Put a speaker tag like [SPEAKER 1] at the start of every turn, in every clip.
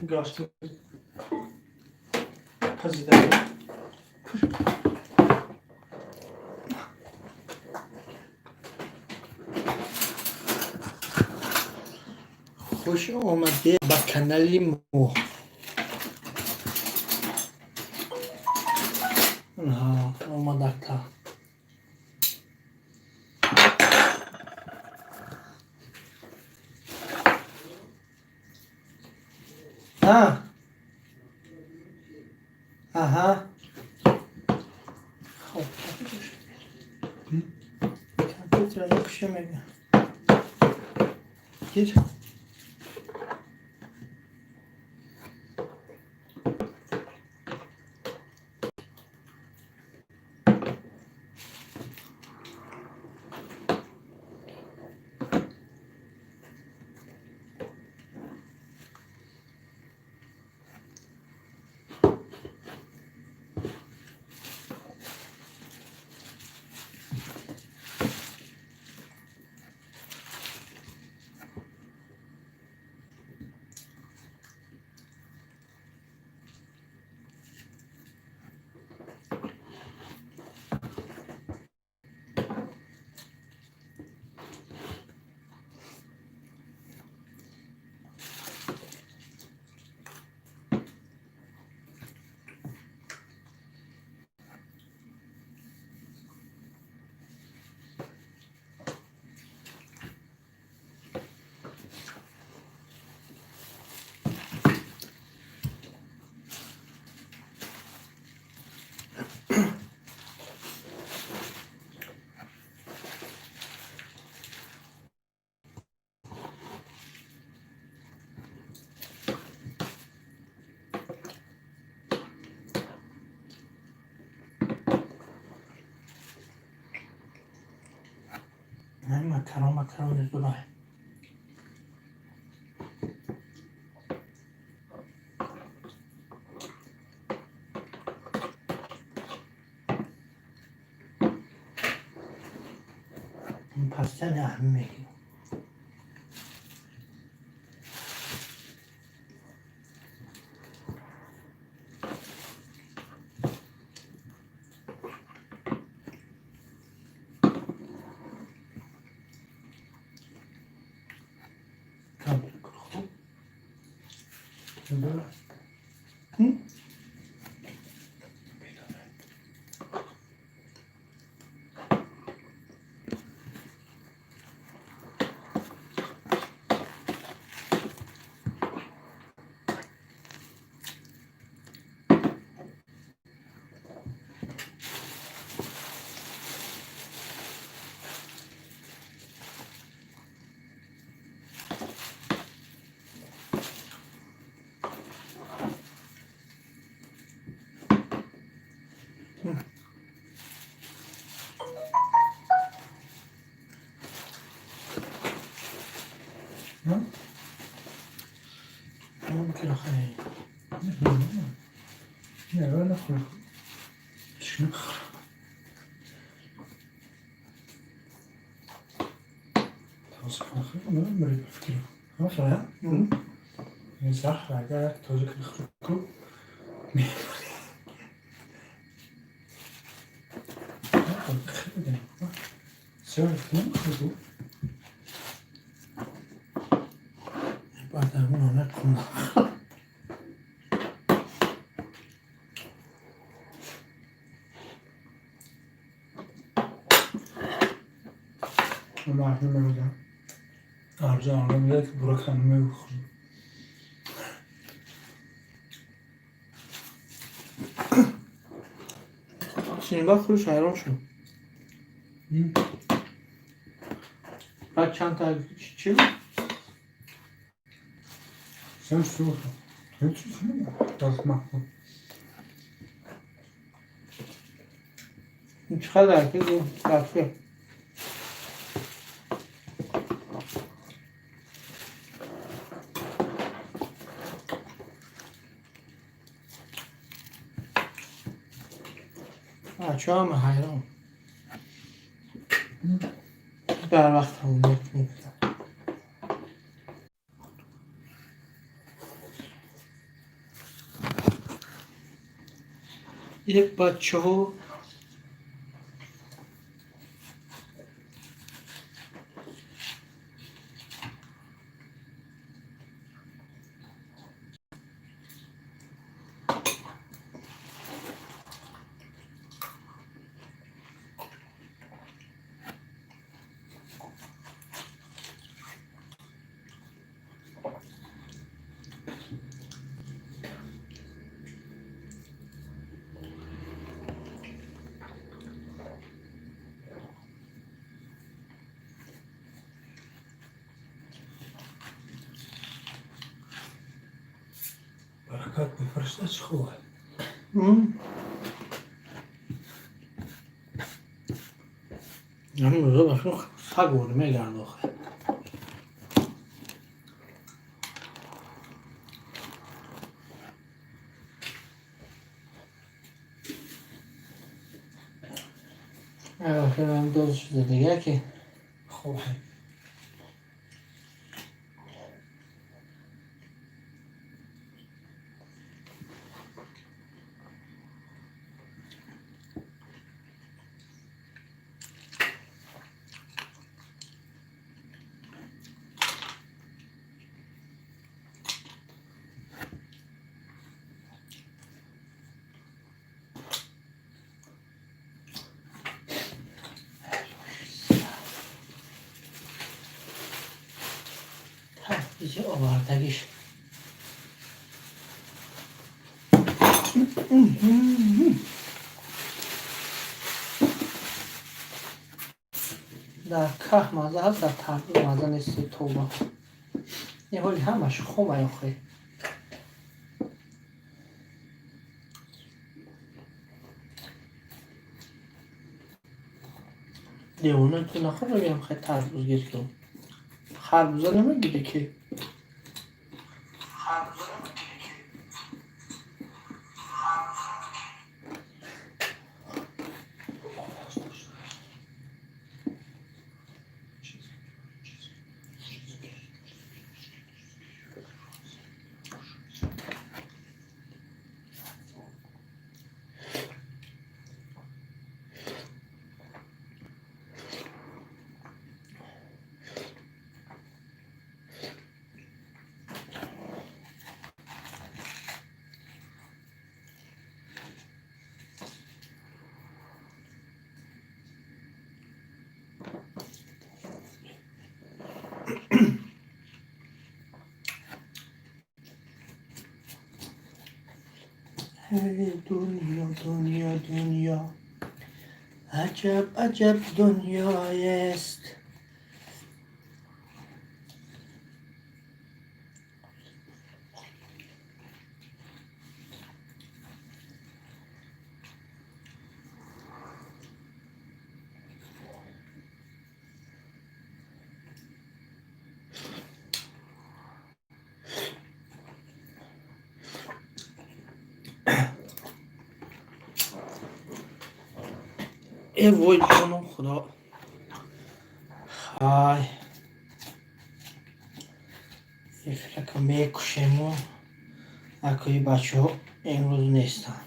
[SPEAKER 1] Гашти пазида. Хуш омадед ба канали мо. Омадака. А? Аҳа. Хоб, компютерро мекушем, мега. Гир. Макарон, макарон зурай. Пастани аҳми мегирам. Хуб. ممكن اخليه.
[SPEAKER 2] لا نخرج شنو؟ صح بعد توزك نخرجكم. نخرجوا.
[SPEAKER 1] بعد هنا ندخل.
[SPEAKER 2] ما عرفنا ما أرجع أنا بروح أنا يخرج.
[SPEAKER 1] سینگاه خودش حیران شد. بعد چند تا چی بود؟
[SPEAKER 2] Sen su. Das macht.
[SPEAKER 1] چقدر که رفته. بچه هم حیران در وقت همون یک. Е, бачаҳо.
[SPEAKER 2] Баракат мефиристад, чӣ хуб.
[SPEAKER 1] Ҳамин рӯзо ба шумо саг ворӣ мегард охе. Охирам доз шуда дига ки.
[SPEAKER 2] Хуб.
[SPEAKER 1] Иҷа овардагиш. Дар каҳ маза ҳаст, дар тарбуз маза нести, тоба. Ин ҳоли ҳамаш хомай охе. Девона, ту нахӯр, мегӯям, хай тарбуз гир кун. Харбуза намегирӣ ки? Эй, дунё, дунё, дунё, аҷаб аҷаб дунёест. Э вой, ҷоном, худо, ҳай, эфирака мекушему. Акои бачаҳо имрӯз нестанд,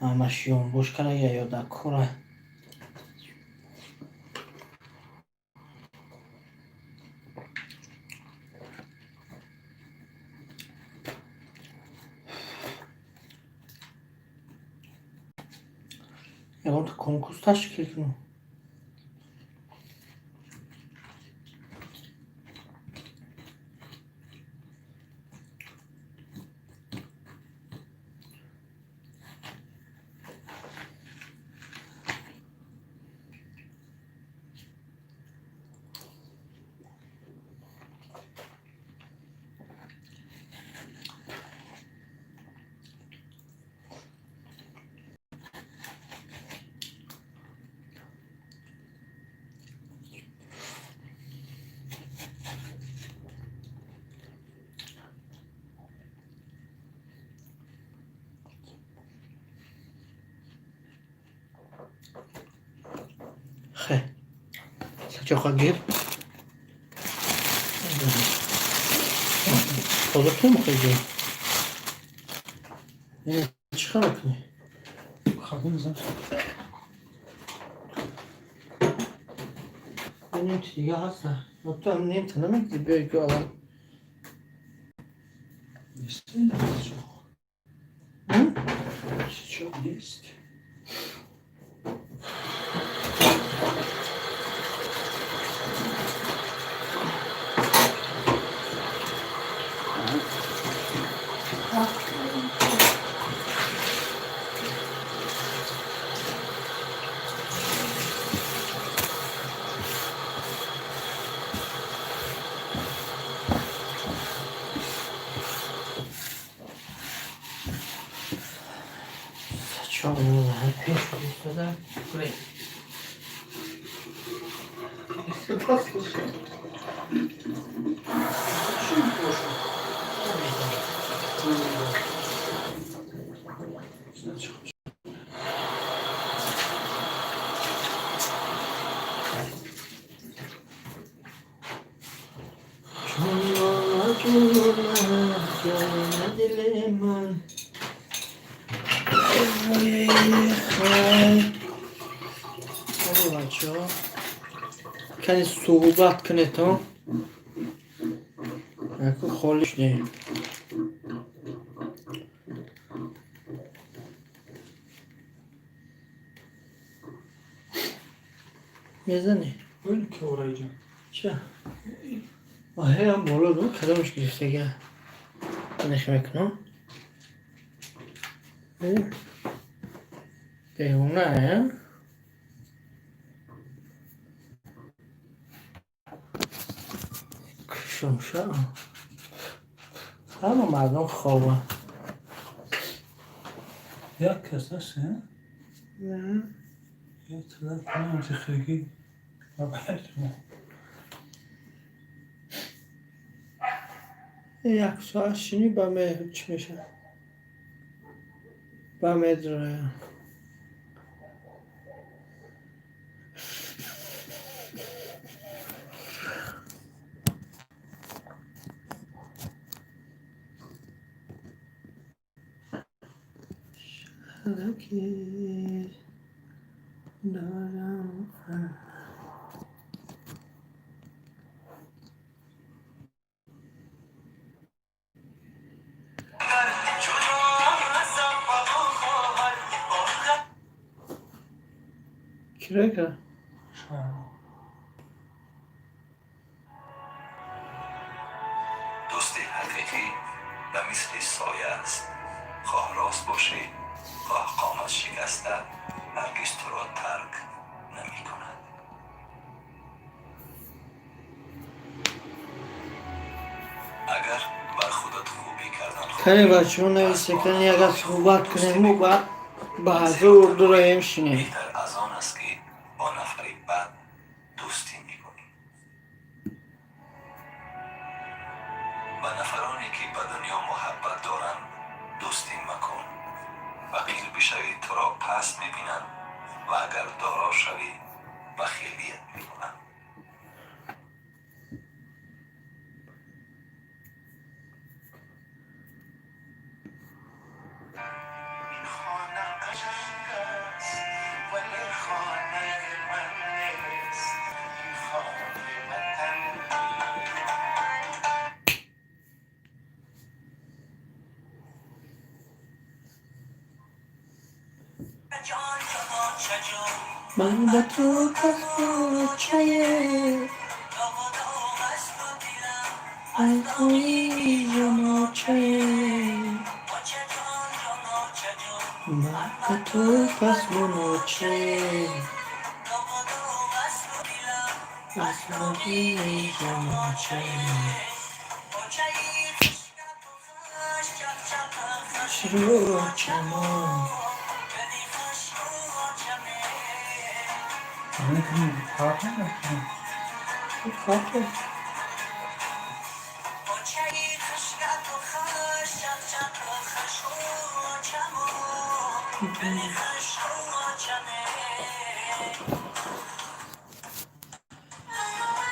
[SPEAKER 1] ҳамаш ёнбош кара ё дар кора. Ягонта конкурс ташкил кунам. Хе, сачоқа гир, тоза кунем. Хе, чӣ хабар кунӣ?
[SPEAKER 2] Қабул зан.
[SPEAKER 1] Нимти дига ҳаста. Ту ҳам нимта намегири, биёй ку аввал.
[SPEAKER 2] Нест. Чоқ нест.
[SPEAKER 1] Пеш истода. Дили ман. Бачаҳо, кани суҳбат кунедто, яку холӣ шудем. Мезанӣ? Ча ҳеам боло ду кадомаш гирифтага нехи мекунам, девона. Кушумша ҳама мардум хобанд.
[SPEAKER 2] Як кас ҳаст, як талаб кунам зихагӣ.
[SPEAKER 1] Як соат шинӣ, ба чӣ мешавад, ба медроям. Дорам. Кирой кард?
[SPEAKER 3] Дӯсти ҳақиқӣ ба мисли соя аст. Хоҳ рост бошӣ, хоҳ қомат шикаста, ҳаргиз туро тарк намекунад. Агар бар худат хубӣ кардан
[SPEAKER 1] Кани
[SPEAKER 3] хоҳӣ,
[SPEAKER 1] бачаҳо, нависе,
[SPEAKER 3] пас бо
[SPEAKER 1] кани агар
[SPEAKER 3] нафарони
[SPEAKER 1] суҳбат
[SPEAKER 3] бад
[SPEAKER 1] кунем,
[SPEAKER 3] дӯстӣ
[SPEAKER 1] мо
[SPEAKER 3] мекун.
[SPEAKER 1] ба
[SPEAKER 3] Зеро
[SPEAKER 1] ҳазор дуроем, шинем.
[SPEAKER 3] беҳтар аз он аст, ки бо нафари бад дӯстӣ мекунӣ. Ба нафароне, ки ба дунё муҳаббат доранд, дӯстӣ макун. Фақир бишавӣ, туро паст мебинанд ва агар доро шавӣ, бахилият мекунанд.
[SPEAKER 1] Ман ба ту пасбочае айҳои ҷамочае, ман ба ту пасбоночае асмои ҷамочае, широчамон.
[SPEAKER 2] Фарқ намекунад.
[SPEAKER 1] Фарқе.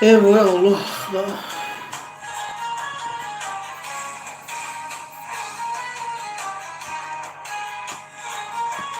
[SPEAKER 1] Э вой, Аллоҳ, Худо.